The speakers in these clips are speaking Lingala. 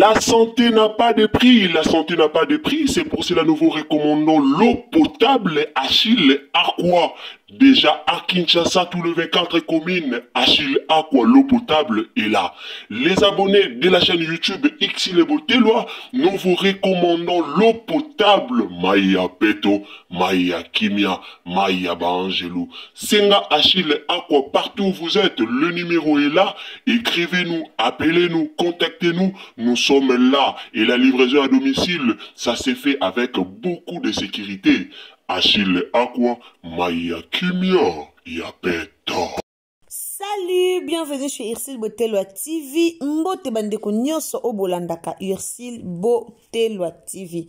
La santé n'a pas de prix, la santé n'a pas de prix, c'est pour cela nous vous recommandons l'eau potable Achille Aqua. Déjà à Kinshasa, tout le 24 communes, Achille Aqua, l'eau potable est là. Les abonnés de la chaîne YouTube Xile Boteloi, nous vous recommandons l'eau potable Maya Peto, Maya Kimia, Maya Baangelou. Senga Achille Aqua, partout où vous êtes, le numéro est là. Écrivez-nous, appelez-nous, contactez-nous. Nous sommes là. Et la livraison à domicile, ça s'est fait avec beaucoup de sécurité. Achille Aqua, Maya Kimia, Yapeto. Salut, bienvenue chez Ursule Botelwa TV. Mbote bandeko nyonso oyo bolandaka Ursule Botelwa TV.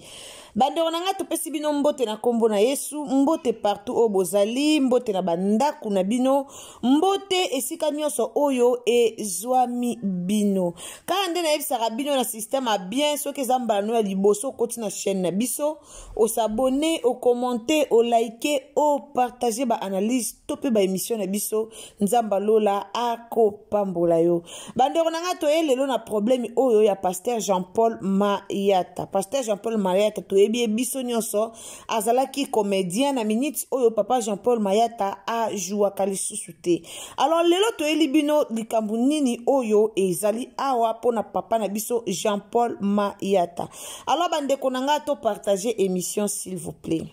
Bandeko na ngai topesi bino mbote na kombo na Yesu, mbote partout oyo bozali, mbote na bandako na bino, mbote esika nyonso oyo ezwami bino. Kaka nde nayebisaka bino na système ya bien, soki eza mbala no ya liboso okoti na chaîne na biso, osabone, okommente, olike, opartage ba analyse to mpe ba émission na biso. Nzambe alola akopambola yo. Bandeko na ngai, toye lelo na problème oyo ya pasteur Jean-Paul Mayata. Pasteur Jean-Paul Mayata toyebi ye biso nyonso, azalaki comédien. Na minute oyo papa Jean-Paul Mayata ajouaka lisusu te. Alors lelo toyeli bino likambo nini oyo ezali awa mpona papa na biso Jean-Paul Mayata. Alors bandeko na ngai, topartage émission s'il vous plaît.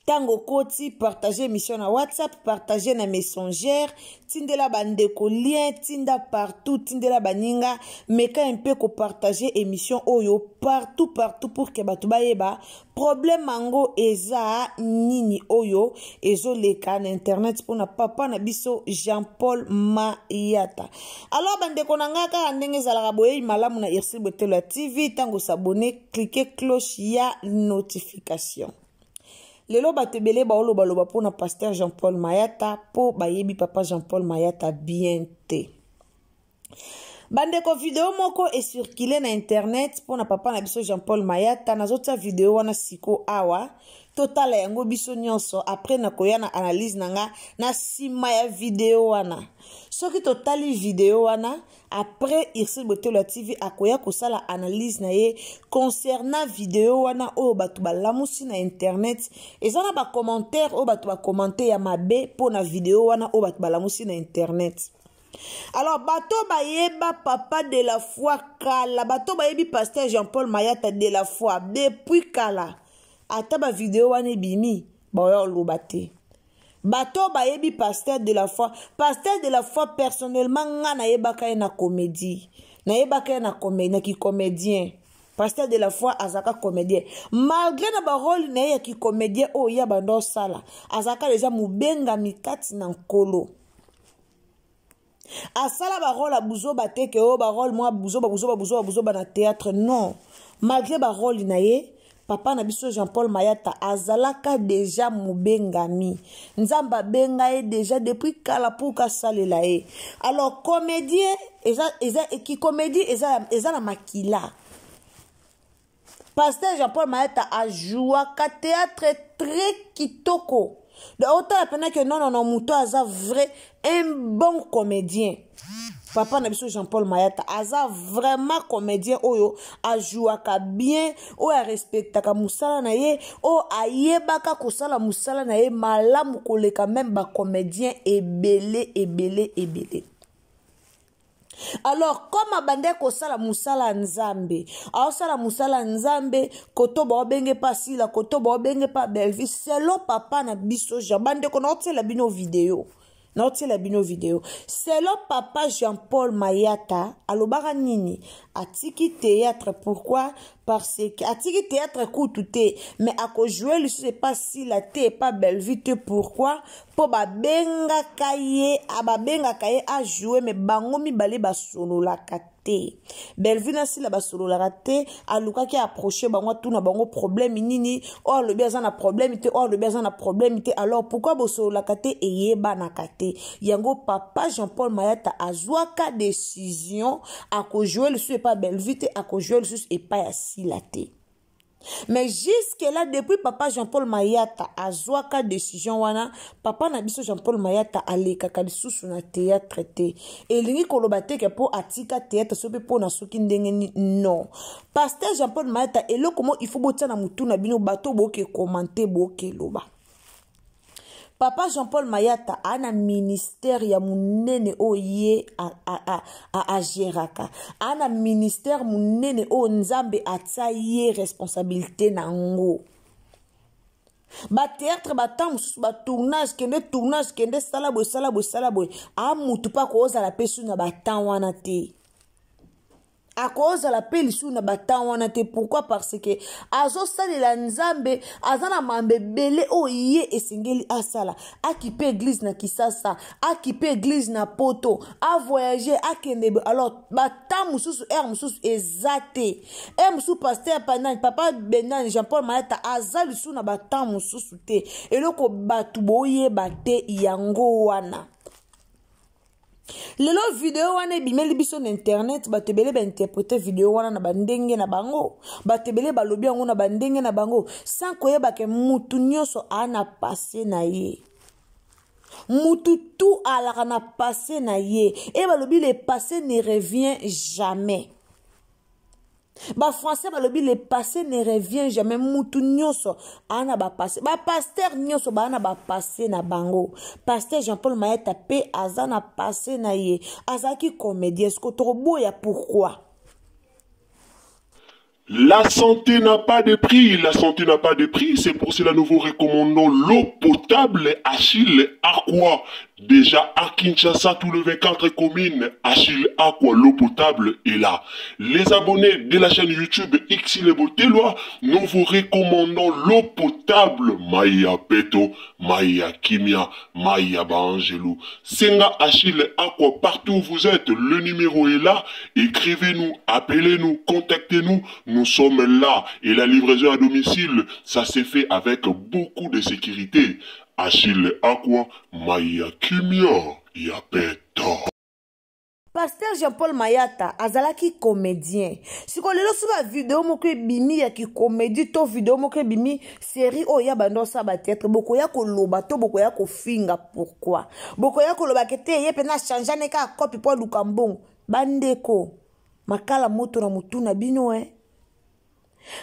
Ntango okoti, partage émission na WhatsApp, partage na Messenger, tindela bandeko lien, tinda partout, tindela baninga, meka mpe kopartage émission oyo partout partout pour ke bato bayeba problème yango eza nini oyo ezoleka na internet mpona papa na biso Jean-Paul Mayata. Alors bandeko na ngai, kaka ndenge ezalaka, boyei malamu na Ursule Botelo ya TV. Ntango osabone, clique cloche ya notification. Lelo bato ebele baolobaloba mpona pasteur Jean-Paul Mayata mpo bayebi papa Jean-Paul Mayata bien te. Bandeko, video moko ecircule na internet mpona papa na biso Jean-Paul Mayata. Nazotia video wana siko awa, totala yango biso nyonso. Après nakoya na analyse na nga na nsima ya video wana. Soki totali video wana, après Ursule Botelo ya TV akoya kosala analyse na ye concernant video wana oyo bato balamusi na internet. Eza na bacommentaire oyo bato bakommente ya mabe mpona video wana oyo bato balamusi na internet. Alors bato bayeba papa de la foi kala, bato bayebi pasteur Jean-Paul Mayata de la foi depuis kala, ata bavideo wana ebimi, baoya oloba te. Bato bayebi pasteur de la foi, pasteur de la foi personnellement nga nayebaka ye na comédie, nayebaka ye na na kicomédien. Pasteur de la foi azalaka comédien. Malgré na barole na ye ya kicomédien oyo ya bando osala, azalaka deja mobengami kati na Nkolo. Asala barole ya buzoba te, ke oyo barole mwa buzoba buzoba buzoba buzoba na théâtre, non. Malgré barole na ye, papa na biso Jean-Paul Mayata azalaka deja mobengami. Nzambe abenga ye deja depuis kala pour kasalela ye. Alors comédien eza, eza kicomédie eza, eza na makila. Pasteur Jean-Paul Mayata ajouaka théâtre très kitoko. Donc otala mpena ke non, non, non, moto aza vrai un bon comédien. Papa na biso Jean-Paul Mayata aza vraiment comédien oyo ajouaka bien, oyo arespectaka mosala na ye, oyo ayebaka kosala mosala na ye malamu koleka même bacomédien ebele ebele ebele. Alors comme abandaki kosala mosala ya Nzambe, aosala mosala ya Nzambe, koto baobenge mpa Sila, koto baobenge mpa Belvi, selon papa na biso Jean. Bandeko, naotiela bino video, naotiela bino video. Selon papa Jean-Paul Mayata, alobaka nini? Atiki théâtre. Pourquoi? Parce que atiki théâtre kutu te, mais akojoue lisusu epa Sila te, epa Belvi te. Pourquoi? Mpo babengaka ye, babengaka ye ajoue, mais bango mibale basololaka te. Belvi na Sila basololaka te. Alukaki approche bango, atuna bango problème nini. Oyo alobi aza na problème te, oyo alobi aza na problème te. Alors pourquoi bosololaka te? Eyebanaka te. Yango papa Jean-Paul Mayata azwaka décision, akojoue lisusu epa Belvi te, akojoue lisusu epai ya Sila te. Mais jusque là, depuis papa Jean-Paul Mayata azwaka décision wana, papa na biso Jean-Paul Mayata alekaka lisusu na théâtre te. Elingi koloba te ke mpo atika théâtre soki mpe mpo na soki ndenge nini. Non, pasteur Jean-Paul Mayata, eloko mo il faut botia na motu na bino, bato boke commenter, boke loba, papa Jean-Paul Mayata aa na ministère ya monene oyo ye agéraka, aa na ministère monene oyo Nzambe atia ye responsabilité na yango. Bathéâtre, batemps mosusu, batournage, kende tournage, kende sala boye, sala boye, sala boye. Aa mutu mpe akozala mpe su na batemps wana te, akozala mpe lisusu na batemps wana te. Pourquoi? Parce que azosalela Nzambe, aza na mambo ebele oyo ye esengeli asala. Akipe église na Kisasa, akipe église na Poto, avoyage, akende. Alors batemps mosusu, heure mosusu eza te. Heure mosusu pasteur panani, papa Benani Jean Paul Mayata aza lisusu na batemps mosusu te. Eloko bato boyeba te, yango wana. Lelo video wana ebimeli biso na internet, bato ebele bainterpréter video wana na bandenge na bango, bato ebele balobi yango na bandenge na bango, sans koyeba ke mutu nyonso aa na passé na ye. Mutu tu alaka na passé na ye. E balobi le passé ne revient jamais. Bafrançais balobi le passé ne revient jamais. Mutu nyonso aa na bapassé, bapasteur nyonso baa na bapassé na bango. Pasteur Jean-Paul Mayata mpe aza na passé na ye, azalaki comédien. Siko tokoboya pourquoi? La santé n'a pas de prix, la santé n'a pas de prix, c'est pour cela nous vous recommandons l'eau potable Achille Aqua. Déjà à Kinshasa, tout le 24 communes, Achille Aqua, l'eau potable est là. Les abonnés de la chaîne YouTube Xile Boteloi, nous vous recommandons l'eau potable Maya Peto, Maya Kimia, Maya Baangelou. Senga Achille Aqua, partout où vous êtes, le numéro est là. Écrivez-nous, appelez-nous, contactez-nous. Nous sommes là. Et la livraison à domicile, ça s'est fait avec beaucoup de sécurité. Achille Aqua, Maya Kimia, Yapeto. Pasteur Jean-Paul Mayata azalaki comédien. Sikoyo lelo so bavideo moko ebimi ya kicomédie to video moko ebimi, série oyo ya bando osala bathéâtre, bokoya koloba to bokoya kofinga. Pourquoi bokoya koloba ke te, ye mpena change ne kaka kopi mpo aluka mbongo? Bandeko, makala moto na motu na bino e.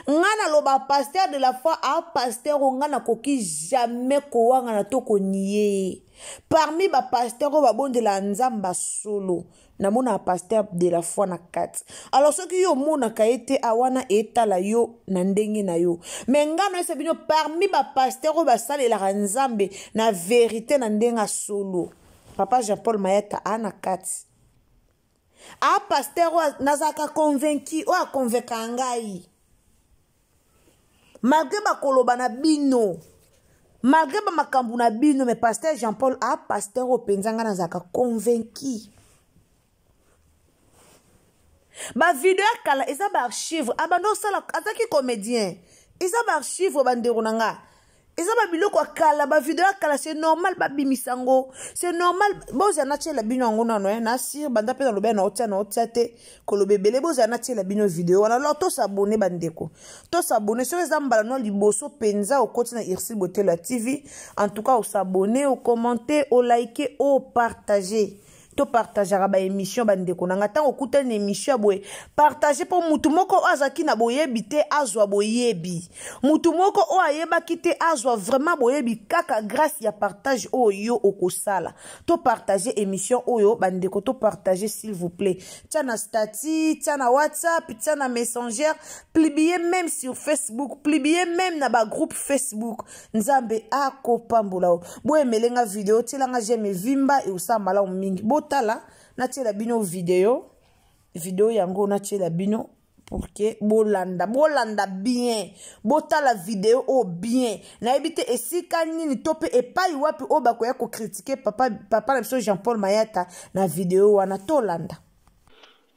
Nga naloba pasteur de la foi a pasteur oyo nga nakoki jamais kowangana to konier ye. Parmi bapasteur oyo babondela Nzambe solo, namonaka pasteur de la foi na kati. Alors soki yo omonaka ye te, awana etala yo na ndenge na yo. Mais nga nayesa bino, parmi bapasteur oyo basalelaka Nzambe na vérité, na ndenge ya solo, papa Jean Paul Mayata aa na kati. A pasteur oyo nazalaka convaincu, oyo aconvaincaka ngai malgré bakoloba na bino, malgré bamakambo na bino. Mais pasteur Jean Paul a pasteur oyo mpenza ngai nazalaka convaincu. Bavideo ya kala eza baarchive, abanda osala, azalaki comédien, eza baarchive. Bandeko na nga, eza babiloko ya kala, bavideo ya kala, c'est normal babimisa yango, c'est normal. Bozala natiela bino yango nano eh, nasir banda mpe naloba na otia na otia te koloba ebele. Bozala natiela bino video wana. Alors tos'abonner, bandeko, tos'abonner. Soki eza mbala no liboso mpenza okoti na Ursile Botelo ya TV, en tout cas os'abonner, ocommenter, oliker, opartager. Topartageaka baémission, bandeko na nga. Ntango okutani na émission ya boye, partage mpo mutu moko oyo azalaki na boyebi te azwa boyebi, mutu moko oyo ayebaki te azwa vraiment boyebi, kaka grâce ya partage oyo yo okosala. Topartage émission oyo, bandeko, topartage s'il vous plaît. Tia na statut, tia na WhatsApp, tia na Messenger, publier même sur Facebook, publier même na bagroupe Facebook. Nzambe akopambola o. Boyemelenga video, tielanga j'aime, vimba eosala malamu mingi. Botala, natiela bino video, video yango natiela bino pour que bolanda, bolanda bien, botala video oyo bien. Nayebi te esika nini to mpe epai wapi oyo bakoya kocritiquer papa, papa na biso Jean Paul Mayata na video wana. Tolanda.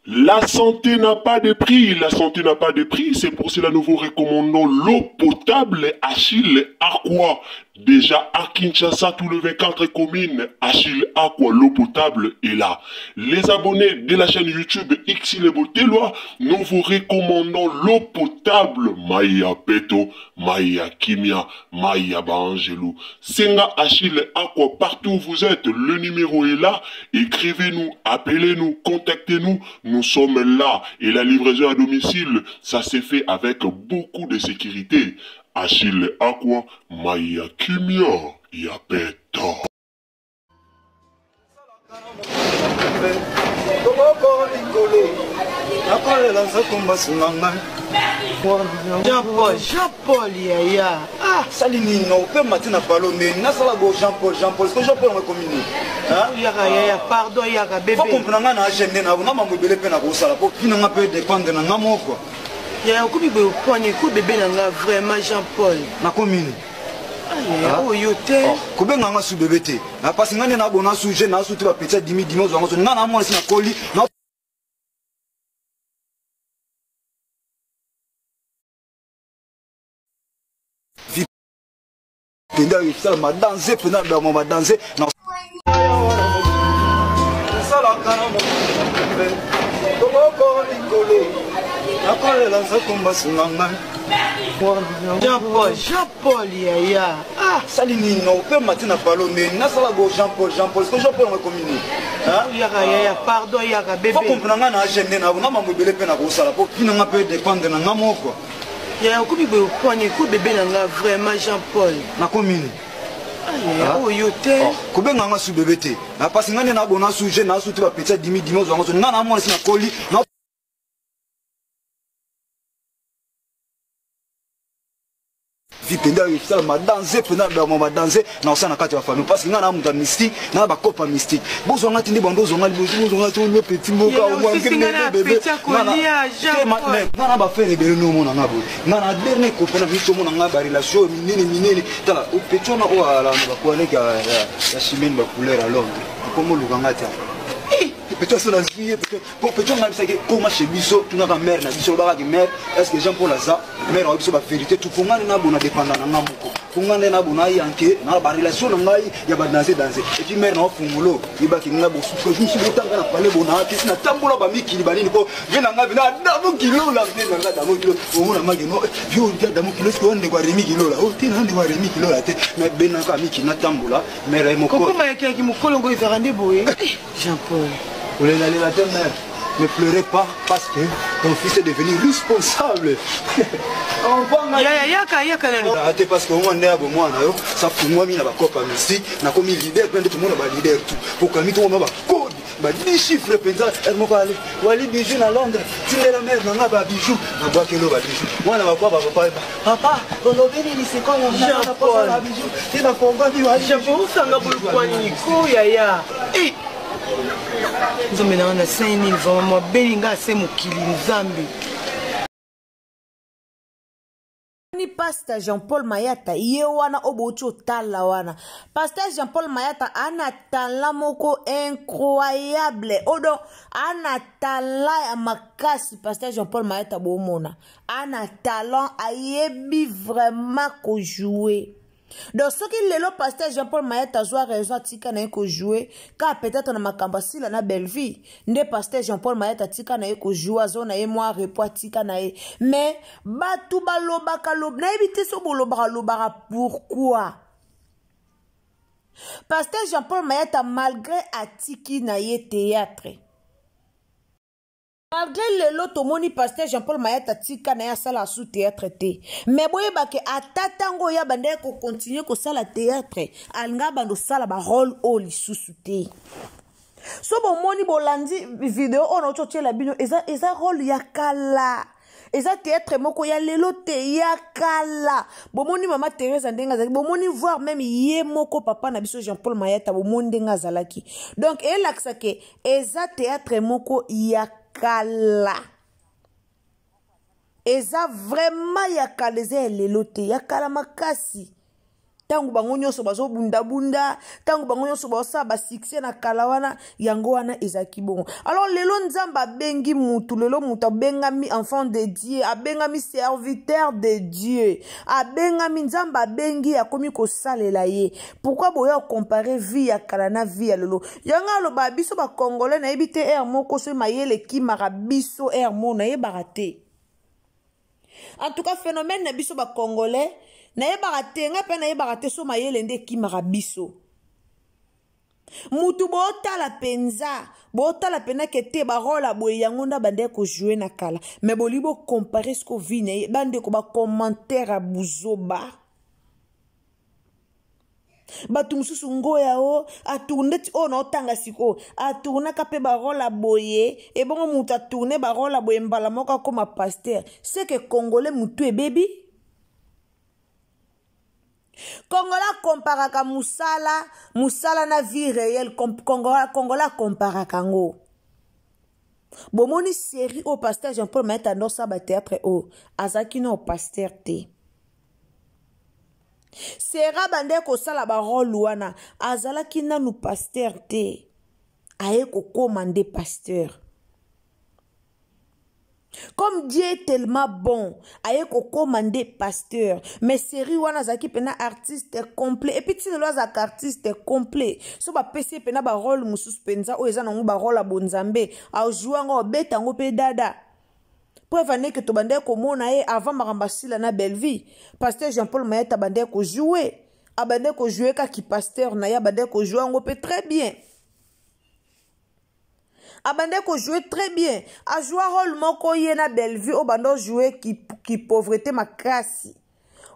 La santé n'a pas de prix, la santé n'a pas de prix, c'est pour cela nous vous recommandons l'eau potable Achille Aqua. Déjà à Kinshasa, tout le 24 communes, Achille Aqua, l'eau potable est là. Les abonnés de la chaîne YouTube Xile Boteloi, nous vous recommandons l'eau potable Maya Peto, Maya Kimia, Maya Baangelou. Senga Achille Aqua, partout où vous êtes, le numéro est là. Écrivez-nous, appelez-nous, contactez-nous. Nous sommes là. Et la livraison à domicile, ça s'est fait avec beaucoup de sécurité. Achille Aqua, Maya Kimia, Yapeta. Koboko likolo nakolela nzoto mbasu na ngai. Jean Paul, Jean Paul yaya. Ah, sali nini opema ti na palo nini nasala bo Jean Paul, Jean Paul, Jean Paul ngokomi nini? Yaka yaya, pardon yaka bébé. Faut comprendre nga na agende na na mambo ebele pe na kosala po fina nga pe dépendre na nga moko. Yaya okomi boye okwani ko bébé na nga vraiment Jean Paul. Nakomi nini? Ah, oyo te. Oh, kobenga nga su bébé te. Na pasi nga nde na bona sujet na su te ba petit dimi dimi ozwa nga nga na mwana si na koli na mpenza esalama danse mpenza bama badanse na esalaka na mobe koboko likolo nakolela nzoto mbasu na ngai. Jean Paul, Jean Paul yaya. Ah, sali nini opema ti na palo nini nasala bo Jean Paul, Jean Paul, Jean Paul ngokomi nini? Yaka yaya, pardon yaka bébé. Faut comprendre nga na agende na na mambo ebele pe na kosala po fina nga pe dépendre na nga moko. Yaya okomi boye okwani ko bébé na nga vraiment Jean Paul. Nakomi nini? Ah, oyo te. Kobenga nga su bébé te. Na pasi nga nde na bona sujet na su te ba petit dimi dimi ozwa nga nga na mwana si na koli na vie mpenza esalama danse mpenza bama badanse na kosala na kati ya bafamille parce que ngai na moto ya mystique na bakopa mystique bozwa nga ti nde bando ozwa nga liboso bozwa nga ti ono petit mboka nga na bafere ebele no omona nga boye nga na dernier copain na biso omona nga barelation oyo minene minene tala petit wana oyo alanda bakualeke ya chimene bacouleur ya Londres akoma oluka nga te petit aso nazwi ye po petit nga bisaki koma chez biso tunaka mère na biso olobakaki mère est ce que Jean Paul aza mère aoyebi biso bavérité tout po nga nde nabona dépendant na nga moko po nga nde nabona yanke na barelation na ngai ya badanse danse et puis mère na ofungolo yebaki nga bosuka jour soki otanga na pale bona kesi natambola bamikili banini po vie na nga vina Adamu Kilola vie na nga Adamu Kilola omona maki no vie oyo Adamu Kilola soki ndeko ya Remi Kilola o te na ndeko ya Remi Kilola te mais benaka mikili natambola mère ye moko kokoma yakeyaki mokolo ngo ezalaka nde boye Jean Paul. Olelalela te mère. Ne pleurez pas parce que ton fils est devenu responsable. Yaya yaka yaka nani. Ate parce que omwa nde ya bomwana yo sa fungwami na bakopa mystique nakomi leader mpe nde tomona ba leader tout pokami tomona ba code ba 10 chiffres mpenza moko ale wali bijou na Londres tindela mère na nga ba bijou nabwakelo ba bijou mwana bakwa ba papa papa olobi nini sikoyo Jean Paul ba bijou te na fongwami wali Jean Paul osanga bolukwani ko yaya. Eh Nzambe na nga na sai nini vraiment mabeli nga ase mokili Nzambe. Ni Pasteur Jean-Paul Mayata ye wana oyo bouti otala wana Pasteur Jean-Paul Mayata ana talent moko incroyable odo ana talent ya makasi Pasteur Jean-Paul Mayata bomona ana talent ayebi vraiment kojouer. Donc soki lelo Pasteur Jean-Paul Mayata azwa raison atika na ye kojouer ka peut-être na makambo asila na Bellevue nde Pasteur Jean-Paul Mayata atika na ye kojouer azo na ye mwa repos atika na ye mais bato balobaka lob nayebi te so bolobaka lobaka pourquoi Pasteur Jean-Paul Mayata malgré atiki na ye théâtre malgré lelo tomoni Pasteur Jean-Paul Mayata tika na ye asala sous théâtre te mais boyebake ata ntango oyo abandaki kokontinue kosala théâtre alinga abanda osala barole oyo lisusu te so bomoni bolandi video oyo nauti otiela bino eza, eza role ya kala eza théâtre moko ya lelo te ya kala bomoni mama Thérèse ndenge azalaki bomoni voir même ye moko papa na biso Jean-Paul Mayata bomoni ndenge azalaki donc elakisa ke eza théâtre moko ya kala eza vraiment ya kala eza ya lelo te ya kala makasi. Ntango bango nyonso bazobundabunda, ntango bango nyonso bazosala basuccès na kala wana, yango wana ezalaki bongo. Alors lelo Nzambe abengi mutu, lelo mutu abengami enfant de Dieu, abengami serviteur de Dieu, abengami, Nzambe abengi, akomi kosalela ye. Pourquoi boya comparer vie ya kala na vie ya lelo? Yango aloba biso ba Congolais, nayebi te heure moko soki mayele ekimaka biso heure moko, nayebaka te. En tout cas phénomène na biso ba Congolais, nayebaka te, ngai mpe nayebaka te so mayele nde ekimaka biso. Mutu botala penza, botala pena ke te ba rôle ya boye yango nda bande ko jouer na kala. Mais boli bo comparer ce ko vie na ye, bande ko ba commentaire ya buzoba. Bato mosusu ngoya o atourne ti oyo na otanga sikoyo, atournaka mpe ba rôle ya boye, ebongo moto atourne ba rôle ya boye mbala moko akoma pasteur. C'est que Congolais mutu ebebi. Congolais akomparaka musala, musala na vie réelle, Congolais akomparaka yango. Bomoni série oyo pasteur Jean-Paul Mayata ndosa ba théâtre oyo, azalaki na pasteur te. Sera bande kosala ba rôle wana, azalaki nanu pasteur te. Aye kokoma nde pasteur. Comme Dieu est tellement bon, aye kokoma nde pasteur. Mais série wana azalaki pena artiste complet. Et puis ti lelo azalaka artiste complet. So ba pesi pena ba rôle mosusu penza oyo eza nango ba rôle ya bonzambe, a jouer yango, abeta yango pe dada. Preuve ane ke tobandaki komona ye avant makambo asila na Bellevue, pasteur Jean-Paul Mayata abandaki kojouer, abandaki kojouer kaka pasteur na ye, abandaki kojouer yango pe très bien. Abandaki kojouer très bien, ajoua rôle moko ye na Bellevue oyo bando jouer ki pauvreté makasi.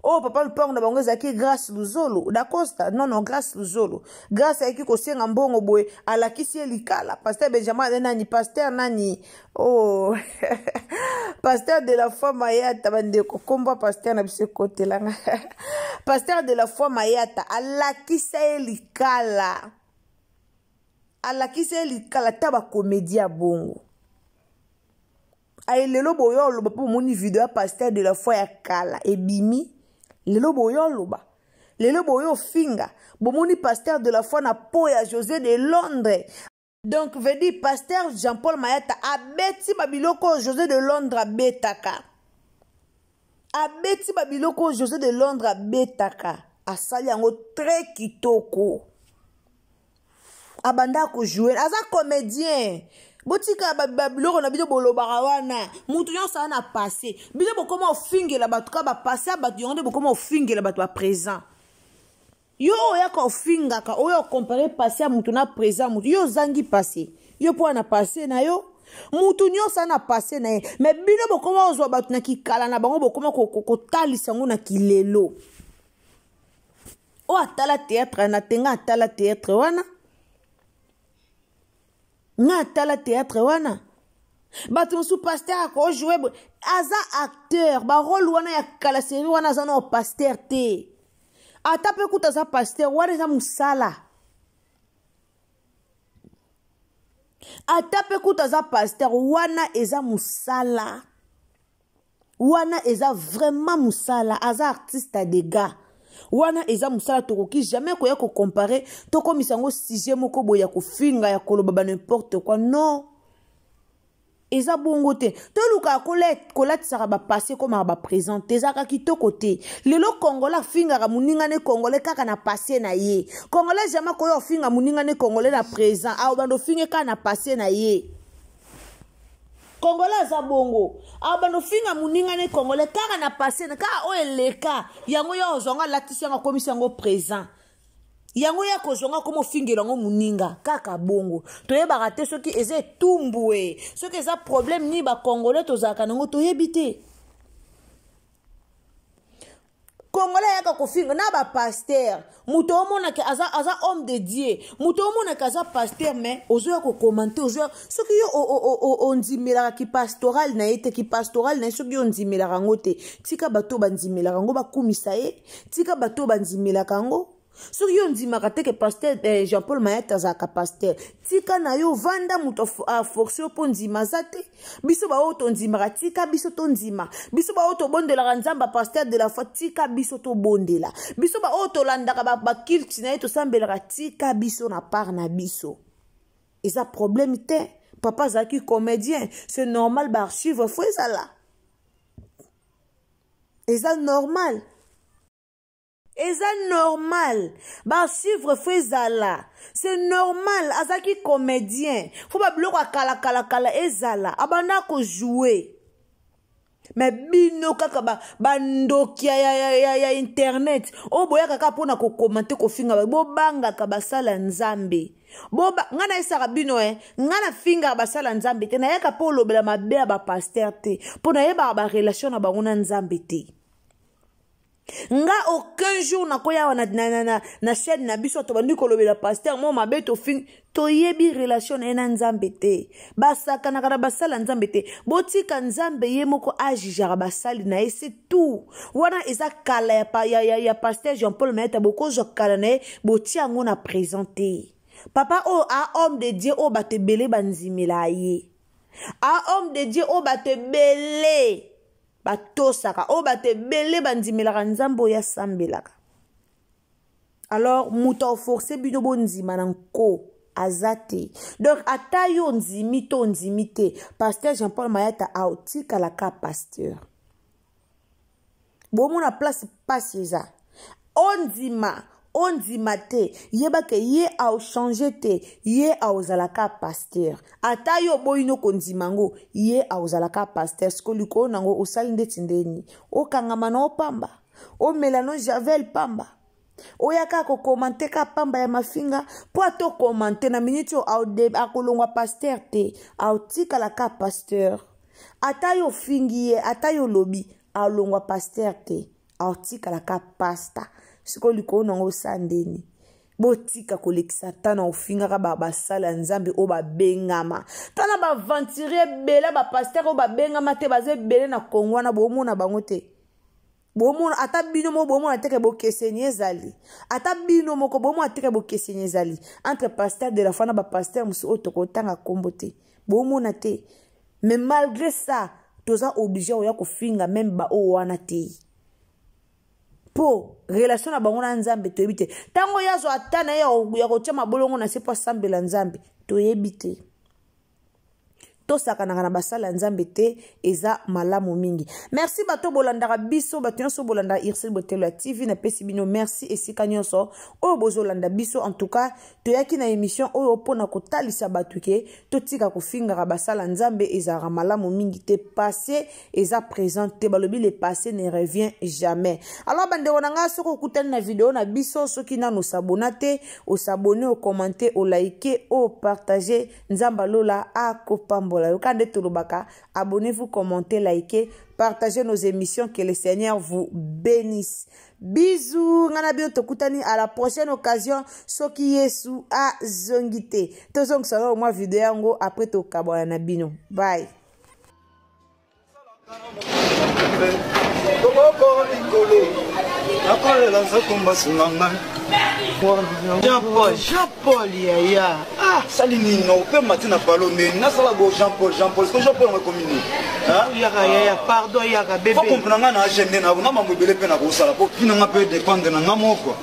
Oyo papa lupango na bango ezalaki Grâce Luzolo, da Costa, non non Grâce Luzolo. Grâce ayaki kosenga mbongo boye, alakisi ye likala. Pasteur Benjamin azali nani? Pasteur nani? Oh. Pasteur de la foi Mayata, bandeko, kombo pasteur na biso ekotelanga. Pasteur de la foi Mayata alakisa ye likala. Alakisa ye likala ta ba comédie ya bongo. Aye lelo boyo oloba po moni video ya pasteur de la foi ya kala ebimi. Lelo boyo oloba. Lelo boyo finga. Bomoni pasteur de la foi na po ya José de Londres. Donc veut dire pasteur Jean-Paul Mayata abeti ba biloko José de Londres abetaka. Abeti ba biloko José de Londres abetaka. Asali yango très kitoko. Abanda ko jouer, aza comédien. Botika ba biloko na bino bolobaka wana. Mutu nyonso aza na passé. Bino bokoma ofingela bato ka ba passé ya bato yango nde bokoma ofingela bato ba présent. Yo oyaka ofingaka, oyo okompare passé ya mutu na présent mutu. Yo ozangi passé. Yo po na passé na yo. Mutu nyonso aza na passé na ye. Mais bino bokoma ozwa bato na kikala na bango, bokoma kotalisa yango na kilelo. Oyo atala théâtre na tenga atala théâtre wana. Nga atala théâtre wana. Bato mosusu pasteur ako jouer bo-, aza acteur, ba rôle wana ya kala série wana aza na pasteur te. Ata pe kuta aza pasteur wana eza musala. Ata pe kuta aza pasteur wana eza musala. Wana eza vraiment musala, aza artiste à dégâts. Wana eza musala tokoki jamais koya ko comparer, tokomisa yango sujet moko boye ya kofinga, ya koloba ba n'importe quoi. Non. Eza bongo te. Toluka kolatisaka ba passé comme ba présent te. Ezalaka kitoko te. Lelo Congolais afingaka moninga ne Congolais kaka na passé na ye. Congolais jamais koya ofinga moninga ne Congolais na présent. Awa bando finge kaka na passé na ye. Congolais aza bongo. Awa bando finga moninga ne Congolais kaka na passé na, kaka oyo eleka. Yango yo ozonga latisi yango akomisi yango présent. Yango ya kozonga komo fingela yango moninga kaka bongo. Toyebaka te soki eza etumbu e, soki eza problème ni ba Congolais tozalaka nango toyebi te. Congolais ayaka kofinga na ba pasteur. Moto omonaka aza homme de Dieu. Moto omonaka aza pasteur mais ozoya ko commenter, ozoya soki yo ondimelaka ki pastoral na ye te, ki pastoral na ye soki yo ondimelaka yango te. Tika bato bandimelaka yango bakumisa ye, tika bato bandimelaka yango. Soki yo ondimaka te ke pasteur eh, Jean Paul Mayata azalaka pasteur, tika na yo, vanda, moto aforce yo mpo ndima aza te. Biso baoyo tondimaka, tika biso tondima. Biso baoyo tobondelaka Nzambe pasteur de la foi, tika biso tobondela. Biso baoyo tolandaka baculte na ye, tosambelaka, tika biso na part na biso. Eza problème te. Papa azalaki comédien, c'est normal, baarchive fo ezala, eza normal, eza normal, baarchive fo ezala, c'est normal. Azalaki comédien, fo babiloko ya kalakalakala ezala, abanda kojoue. Me bino kaka bandoki ba ya, ya, ya, ya internet oyo boyaka kaka mpona kokomante, kofinga, bobangaka basala Nzambe. Ngai nayesaka bino e, ngai nafingaka basala Nzambe te, nayaka mpo olobela mabe ya bapaster te, mpo nayebaka barelation na bango na Nzambe te. Nga aucun jour nakoya awa na, na, na, na, na chaîne na biso, tobandi kolobela paster mo mabe, tofingi, toyebi relation na ye na Nzambe te. Basakanaka na basala Nzambe te. Botika Nzambe ye moko ajijaka basali na ye, c'est tout. Wana eza kala ya, ya, ya, ya paster Jean Paul Mayata, bokozwa kala na ye, botia yango na présent te. Papa oyo a homme de Dieu oyo bato ebele bandimela ye, a homme de Dieu oyo bato ebele batosaka, oyo bato ebele bandimelaka Nzambe oyo asambelaka. Alors moto aforce bino bondima na nko aza te. Donc ata yo ondimi to ondimi te, pasteur Jean Paul Mayata aotikalaka pasteur. Bomona place pasi eza, ondima ondima te, yeba ke ye aochange te, ye aozalaka pasteur. Ata yo oboyi no kondima yango, ye aozalaka pasteur. Siko likolo nango osali ndeti ndeni, okangama na opamba, omela no javel pamba, oyaka kokomante ka pamba ya mafinga, mpo ata okomante na miniti oyo akolongwa pasteur te, aotikala ka pasteur. Ata yo ofingi ye, ata yo olobi, alongwa pasteur te, aotikala ka pasta. Sikoyo likolo nango osala ndeni? Botika kolekisa ata na ofingaka basala ya Nzambe oyo babengama. Tala baaventurier ebele, bapaster oyo babengama te baza ebele na Kongo wana, bomona bango te. Bomona ata bino moko, bomona teke bokeseni ezali. Ata bino moko bomona teke bokeseni ezali entre pasteur de la foi na bapaster mosusu oyo tokotanga nkombo te. Bomona te? Mais malgré ça toza obligé oya kofinga meme baoyo wana te, mpo relation na bango na Nzambe toyebi te. Ntango ye azwa ata na ye ya kotia mabolongo na se mpo asambela Nzambe, toyebi te. Tosakanaka na basala ya Nzambe te, eza malamu mingi. Merci bato bolandaka biso, bato nyonso bolandaka Ursule Botelo ya TV, napesi bino merci esika nyonso oyo bozolanda biso. En tout cas toyaki na émission oyo mpona kotalisa bato ke totika kofingaka basala Nzambe, ezalaka malamu mingi te. Passé eza présent te, balobi le passé ne revient jamais. Alors bandeko na ngai, soki okutani na video na biso, soki nanu osabona te, osabone, okomante, olike, opartage, Nzambe alola akopambola yo. Kaka nde tolobaka, abonnez-vous, commentez, likez, partagez nos émissions, que le Seigneur vous bénisse. Bisous, nga na bino tokutani à la prochaine occasion, soki Yesu azongi te. Tozongisa oyo mwa video yango, après tokabwana na bino. Bye. Loboko likolo, nakolela nzoko mbasu na ngai. Jean Paul, Jean Paul yaya. Ah, sali nini opema ti na palo ndeni nasala bo Jean Paul, Jean Paul, Jean Paul yango ekomi nini? Yaka yaya, pardon yaka bebe. Faut comprendre nga na agende na nga mambo ebele mpe nakosala po vi na nga mpe dépendre na nga moko.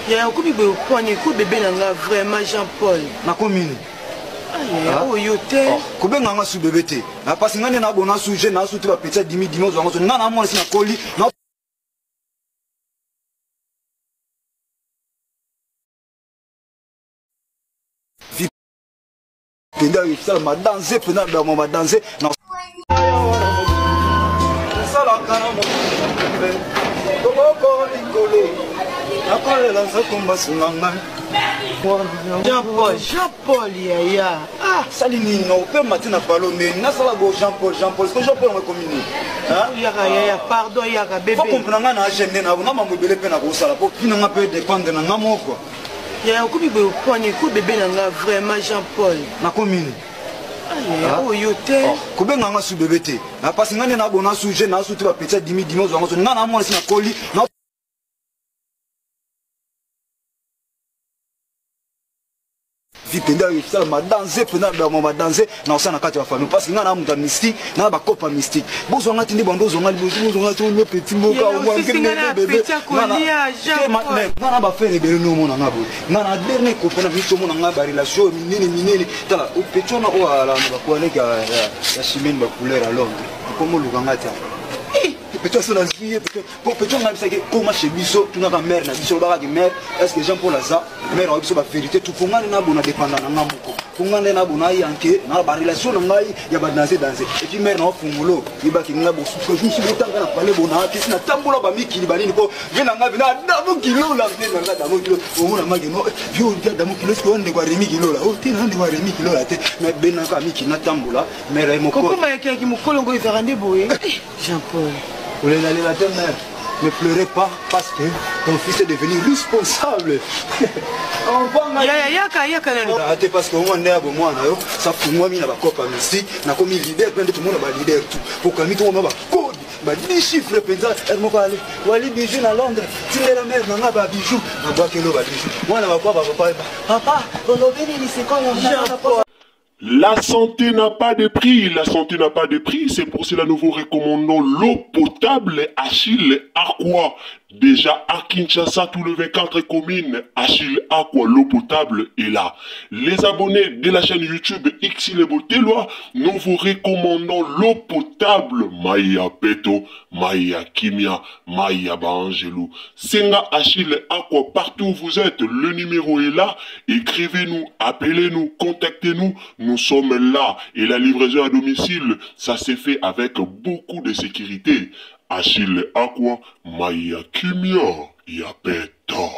Yaya, okomi boye opwani ko bebe na nga vraiment Jean Paul. Nakomi nini? Oyo te. Kobenga nga su bebe te, parce nga nde nabona su je na su te bapeti ya dimi dimi ozwanga so nga na mwana si nakoli na mpenza esala madanze mpenza dama madanze na esalaka na loboko likolo, nakolela nzoko mbasu na ngai. Jean Paul, Jean Paul yaya. Ah, sali nini opema ti na palo ndeni nasala bo Jean Paul, Jean Paul, Jean Paul yango ekomi nini? Yaka yaya, pardon yaka bebe. Faut comprendre nga na agende na nga mambo ebele mpe nakosala po vi na nga mpe dépendre na nga moko. Yaya, okomi boye opwani ko bebe na nga vraiment Jean Paul. Nakomi nini? Oyo te. Kobenga nga su bebe te, parce nga nde nabona su je na su te bapeti ya dimi dimi ozwanga so nga na mwana si nakoli na. petit mpenza esala madanze mpenza bama madanze na kosala na kati ya famille parce que ngai na moto ya mystique na bakopa mystique bozwa ngai ti nde bando ozwa ngai liboso bozwa ngai ti onio petit mboka bebe ngai na bafere ebele nomona ngai boye ngai na dernier copain na biso omona ngai barelation minene minene tala petit wana oyo alanda bakualeke ya chimene bacouleur ya londres okomoluka ngai ti petit aso nazwi ye po petit ngai bisaki koma chez biso tunaka mare na biso olobaka ke mare est ce que jean paul aza mare awa biso bavérité tout po ngai nde nabona dépendant na ngai moko po ngai nde nabona yanke na barelation na ngai ya badanse danse epuis mare na ofungolo yebaki ngai bosuka jour mosusu botanga na pale bona kisi natambola bamikili banini po vie na ngai vina adamu kilola vie na ngai adamu kilola omona maki no vie oyo adamu kilola soki oyo ndeko ya remi kilola o te na ndeko ya remi kilola te mais benaka mikili natambola mare ye moko kokoma yakiyaki mokolo ngo ezalaka nde boye Jean Paul. Olelalela te mère. Ne pleurez pas parce que ton fils est devenu responsable. Yaya yaka yaka nani. Ate parce que au moins nde bo mwana yo ça fungwami na bakopa musique na komi leader pe nde tumona ba leader tout. Pokami to ba code ba 10 chiffres penza elle moko ale wali bijou na Londres tindela mère na nga ba bijou na bwakelo ba bijou. Mwana ba kwa ba papa papa olobi nini sikoyo na La santé n'a pas de prix, la santé n'a pas de prix, c'est pour cela nous vous recommandons l'eau potable Achille Aqua. Déjà à Kinshasa, tout le 24 communes, Achille Aqua, l'eau potable est là. Les abonnés de la chaîne YouTube Xile Boteloi, nous vous recommandons l'eau potable Maya Peto, Maya Kimia, Maya Baangelou. Senga Achille Aqua, partout où vous êtes, le numéro est là. Écrivez-nous, appelez-nous, contactez-nous. Nous sommes là. Et la livraison à domicile, ça s'est fait avec beaucoup de sécurité. Achille Aqua, Maya Kimia, Yapeta.